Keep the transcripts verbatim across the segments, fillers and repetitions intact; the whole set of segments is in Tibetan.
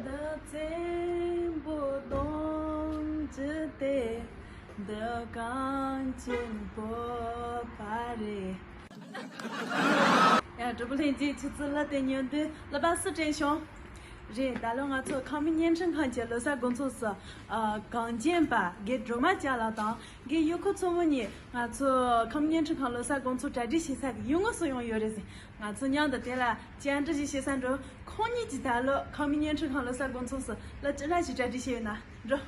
འདི་བཙན་པོ་གདོང་བཅུ་སྟེ། འདི་གངས་ཅན་བོད་པ་རེད། ཡ། གྲོགས་པོ་ལྷན་རྒྱས། ཁྱེད་ཚོ་གླུ་དེ་ཉན་དུས་གླུ་པ་སུ་དྲན་བྱུང་། རེད། ད་ལོ་ང་ཚོ་ཁམས་མི་བརྙན་འཕྲིན་ཁང་གི་ལོ་གསར་དགོང་ཚོགས་སུ། ཨ། གངས་ཅན་པ་དགེ་སྒྲོལ་མ་སྐྱབས་ལགས་དང་། དགེ་ཡུ་ཁོ་མཚོ་མོ་གཉིས་ང་ཚོ་ཁམས་མི་བརྙན་འཕྲིན་ཁང་ལོ་གསར་དགོང་ཚོགས་གྲ་སྒྲིག་བྱེད་ས་གི་ཡུལ་དངོས་སུ་ཡོང་ཡོད་རེད་ཟེར། ང་ཚོ་མཉམ་དུ་དེ་ལ་བཅར་འདྲི་ཞིག་བྱེད་ས་འགྲོ། ཁོང་གཉིས་ཀྱིས་ད་ལོ་ཁམས་མི་བརྙན་འཕྲིན་ཁང་ལོ་གསར་དགོང་ཚོགས་སུ་གླུ་ཅི་འདྲ་ཞིག་གྲ་སྒྲིག་བྱས་ཡོད་ན་འགྲོ།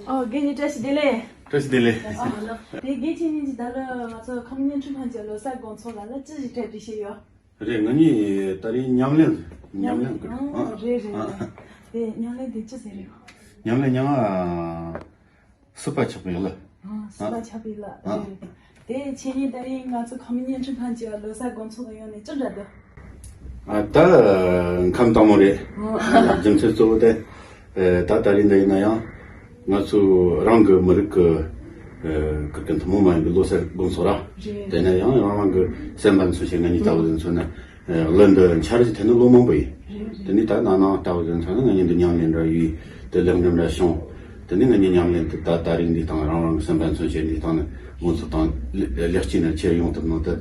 ཨོ། དགེ་གཉིས་བཀྲ་ཤིས་བདེ་ལེགས། བཀྲ་ཤིས་བདེ་ལེགས། ཨོ། དེ་དགེ་ཁྱེད་གཉིས་ཀྱིས་ད་ལོ་ང་ཚོ་ཁམས་མི་བརྙན་འཕྲིན་ཁང་གི་ལོ་གསར་དགོང་ཚོགས་ལ་གླུ་ཅི་ཞིག་གྲ་སྒྲིག་བྱས་ཡོད། རེད། ང་གཉིས་ད་རེས་ཉམས་ལེན། ཉམས་ལེན་གི། ཨོ། རེད་རེད། ཨ། རེད། དེ་ཉམས་ལེན་དེ་ཅི་ཟེར་རེད། ཉམས་ལེན་ཉང་ང་སྲིད་པ་ཆགས་པའི་གླུ། ཨ། སྲིད་པ་ཆགས་པའི་གླུ། ཨ། རེད་རེད། དེ་ཁྱེད་གཉིས་ད་རེས་ང་ཚོ་ཁམས་མི་བརྙན་འཕྲིན་ཁང་གི་ལོ་གསར་དགོང་ཚོགས་ལ་ཡོང་ནས་ཅི་འདྲ་འདུག། ཨ། ད་ཁམས་དྭངས་མོ་རེད། ཨ། རྒྱུ་མཚན་གཙོ་བོ་དེ། ཨ། ད་ད་རེས་འདི་ཡིན་ན་ཡང་ང་ཚོ་རང་གི་མི་རིགས་ཀྱི། ཨ། ཁུར་གི་ཐུན་མོང་མ་ཡིན་པའི་ལོ་གསར་དགོང་ཚོགས་ར། རེད། དེ་ནས་ཡང་རང་རང་གི་སེམས་པ་མཚོན་བྱེད། ང་གཉིས་ལྟ་བུ་དེ་མཚོན་ན། ཨ། གླུ་འདི་འཆར་གཞི་དེ་ནི་ལོ་མང་པོ་ཡིན། རེད་རེད། དེ་ནས་ད་ནང་ནང་ལྟ་བུ་དེ་མཚོན་ན་ང་གཉིས་འདི་ཉམས་ལེན་འདྲ་ཡོད། དེ་ལེགས་འགྲུབ་འདྲ་བྱུང་། དེ་ནས་ང་གཉིས་ཉམས་ལེན་དེ་ད་ད་རེས་འདི་དང་རང་རང་གི་སེམས་པ་མཚོན་བྱེད་འདི་དང་ནི་དགོང་ཚོགས་དང་ལེགས་ལེགས་སྐྱེས་ནས་ཁྱེར་ཡོང་ཐུབ་ནོ་དེ།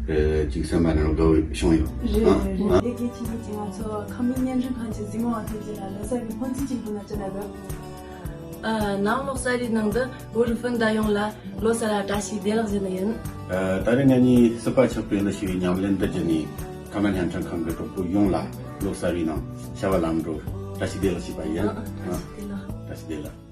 ཨ། ཅིག་སེམས་པ་ནང་དགའ་བོ་བྱུང་ཡོད། རེད། ཨ། རེད་རེད། ཨ། དེ་དགེ་ཁྱེད་གཉིས་ཀྱིས་ང་ཚོ་ཁམས་མི་བརྙན་འཕྲིན་ཁང་གི་གཟིགས་མོ་བ་ཐམས་ཅད་ལ་ལོ་གསར་གྱི་སྨོན་ཚིག་ཅིག་ཕུལ་ན་ཅི་འདྲ་འདུག། ཨ། ནང་ལོགས་ས་རིའི་ནང་དུ་བོད་རིགས་སྤུན་ཟླ་ཡོངས་ལ་ལོ་གསར་ལ་བཀྲ་ཤིས་བདེ་ལེགས་ཞུ་ནི་ཡིན། ཨ། ད་རེས་ང་གཉིས་སྲིད་པ་ཆགས་པའི་གླུ་ཞེས་པའི་ཉམས་ལེན་འདི་བརྒྱུད་ནས་ཁམས་མི་བརྙན་འཕྲིན་ཁང་གི་གྲོགས་པོ་ཡོངས་ལ་ལོ་གསར་བའི་ནང་བྱ་བ་ལམ་འགྲོ་བཀྲ་ཤིས་བདེ་ལེགས་ཞུས་པ་ཡིན། ཨ། ཨ། བཀྲ་ཤིས་བདེ་ལེགས། བཀྲ་ཤིས་བདེ་ལེགས།